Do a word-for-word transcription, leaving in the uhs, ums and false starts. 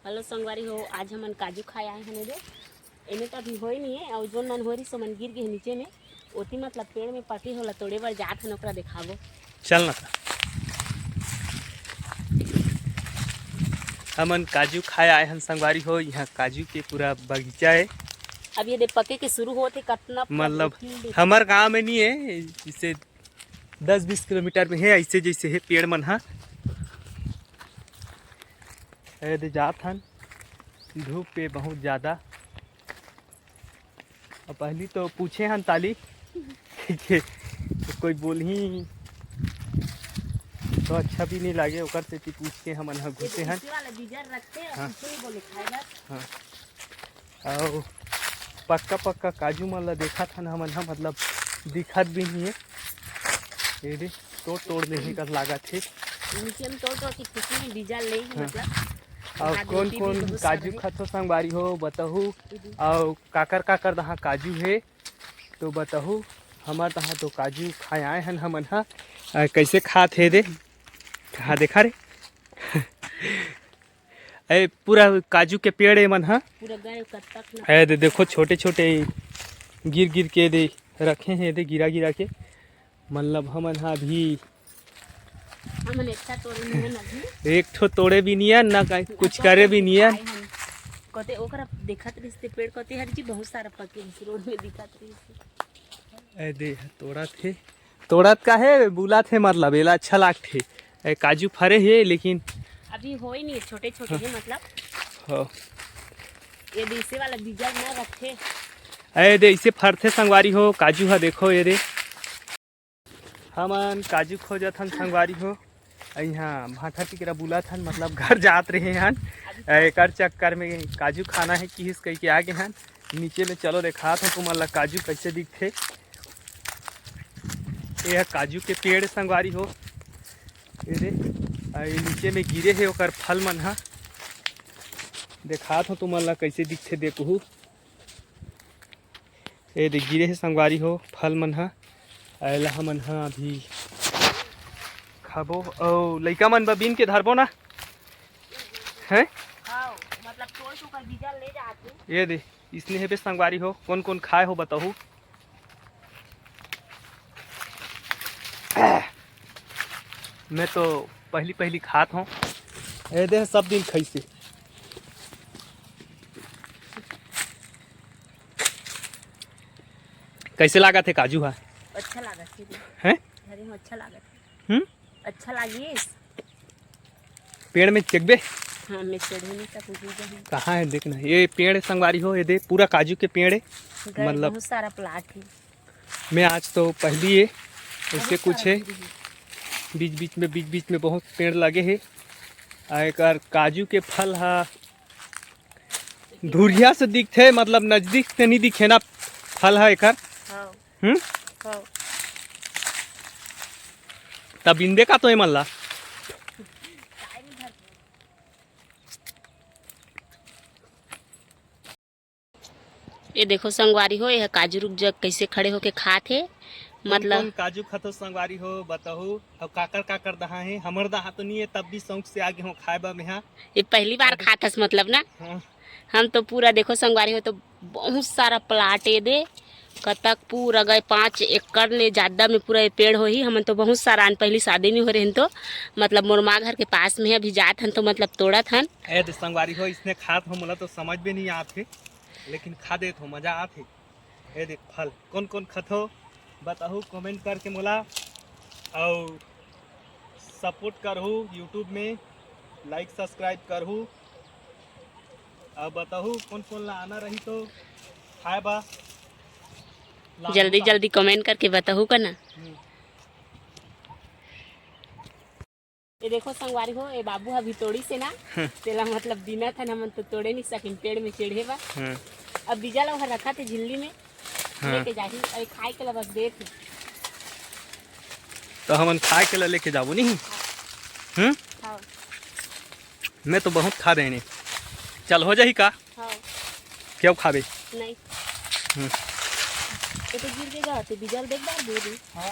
Hello संगवारी हो, आज हमन काजू खाए आए हन। एदे, एमे तो अभी होए नहीं है, और जोन मन हो रही सो मन गिर गए नीचे में। ओती मतलब पेड़ में पके होला, तोड़े बर जात हन, ओकरा देखाबो। चल ना। हमन काजू खाए आए हन संगवारी हो, यहाँ काजू के पूरा बगीचा है। अब ये दे पके के शुरू होत हे, कतना मतलब, फूल देखे। हमर गांव में नहीं है, इसे दस बीस किलोमीटर में है, ऐसे जैसे है पेड़ मन हा। ए दे जात हन, धूप पे बहुत ज़्यादा। और पहली तो पूछे हन ताली कि कोई बोलही तो अच्छा भी नहीं लागे, ओकर सेती पूछ के हमन ह घुसे हन। इसी वाला बीजर रखते हैं, हाँ। कुछ नहीं बोले खाए बर। हाँ। अउ पक्का पक्का काजू मन ला देखत हन हमन ह, मतलब दिखत भी नहीं है। ये दे तोड़ तोड़ लेहे कस लागत हे। नीचे में तोड़ तोड़ के खुशी में बीजा ले ही, हाँ। मतलब अउ कौन कौन काजू खाथो संगवारी हो, बताहू। अउ काकर काकर दहा काजू हे तो बताहू। हमर दहा तो काजू खाए आए हन हमन ह। अ, कैसे खात हे दे, कहा देखा रे। ए, पूरा काजू के पेड़ ए मन ह। पूरा गए कब तक ना। ए दे, देखो, छोटे छोटे गिर गिर के दे रखे हैं, दे गिरा गिरा के। मतलब हमन ह अभी हमन एक ठा तोड़े नहीं है ना अभी। एक ठो तोड़े भी नहीं है ना, कुछ करे भी नहीं है। कोते ओकरा देखत रहिस ते पेड़ कोते हर जी बहुत सारा पके रहिस, रोड में दिखत रहिस। ए दे, तोड़त हे, तोड़त का हे, बुलात हे, मतलब एला अच्छा लागथे। ए, काजू फरे हे लेकिन अभी होए नहीं, छोटे छोटे हे मतलब। हाँ। ये दे इसे वाला बीजा ना रखे। ए दे, इसे फरथे संगवारी हो काजू हा, देखो ये दे। हमन काजू खोजत हन संगवारी हो, इहाँ भाठा टिकरा बुलत हन, मतलब घर जात रहे हन। एकर चक्कर में काजू खाना है किहिस कहिके आ गे हन। नीचे में चलो देखात हन तुमन ला काजू कैसे दिखथे। ये ह काजू के पेड़ संगवारी हो, ये दे, आ ये नीचे में गिरे हे ओकर फल मन ह। देखात हो तुमन ला कैसे दिखथे देखहू। ए दे गिरे हे संगवारी हो फल मन ह। एला हमन ह अभी खाबो अउ लइका मन बर बीन के धरबो ना। हैं? हाँ, मतलब तोड़ के ओकर बीजा ले जात हे। ये दे, इसने हेबे संगवारी हो, कौन कौन खाए हो बताहू। मैं तो पहली पहली खात हूँ। ए दे सब दिन खैसे। कैसे लागत हे काजू हा? अच्छा लागत हे। हैं? अरे हाँ, अच्छा लागत हे। हम्म? अच्छा लागिस। पेड़ में चघबे? हाँ, मैं चढ़े नहीं तक उही जाहूँ। कहाँ है देखना, ये पेड़ संगवारी हो, ये दे पूरा काजू के पेड़ है। घर मतलब बहुत सारा प्लाट है। मैं आज तो पहली है, ऐसे बहुत कुछ सारा है। पेड़ है। बीच बीच में, बीच बीच में बहुत पेड़ लगे है। आ एकर काजू के फल हा धुरिया से दिखथे, मतलब नजदीक से नहीं दिखे ना फल हा एकर। हाँ। हम्म? हाँ। तब इंदे का तो एमन ला। ये देखो संगवारी हो, ये काजू रुक जग कैसे खड़े होके खात हे। कौन मतलब कौन काजू खाथो संगवारी हो, बताहू। अउ काकर काकर दहा हे, हमर दहा तो नहीं है, तब भी शौक से आगे हो खाए बा मेहा। ये पहली बार अभी खात हस मतलब ना? हाँ। हम तो पूरा देखो संगवारी हो, तो बहुत सारा प्लाट ये दे, कतक पूरा गए पाँच एकड़ ले ज्यादा में पूरा ये पेड़ होही। हमन तो बहुत सारा आन पहली शादी नहीं हो रहे हन तो मतलब मोर माँ घर के पास में अभी जात हन तो मतलब तोड़त हन। ए दे संगवारी हो, इसने खात हो मोला तो समझ में नहीं आत हे, लेकिन खा देत हो, मजा आत हे। ए देख फल कौन कौन खथो बताहू comment करके मोला, अउ support करहू YouTube में, like subscribe करहू, अउ बताहू कौन कौन ला आना रही तो खाए बा। जल्दी जल्दी comment करके बताहू का ना। हम्म। ये देखो संगवारी हो, ये बाबू अभी तोड़ी से ना, तेला मतलब बिना था ना, हमन तो तोड़े नहीं सकिन, पेड़ में चढ़े बा। हाँ। अब बीजा ला ओहर रखा थे झिल्ली में, हाँ। लेके जाही, अरे खाए के ला बस दे थे। तो हमन खाए के ला लेके जाबो नहीं? हम्म? हाँ। मैं तो बहुत खा देने। चल हो जाही का? हाँ। क्यों खाबे? नहीं। हम्म। ये तो गिर के जाते, बीजा ला देख बार दे दे। हाँ।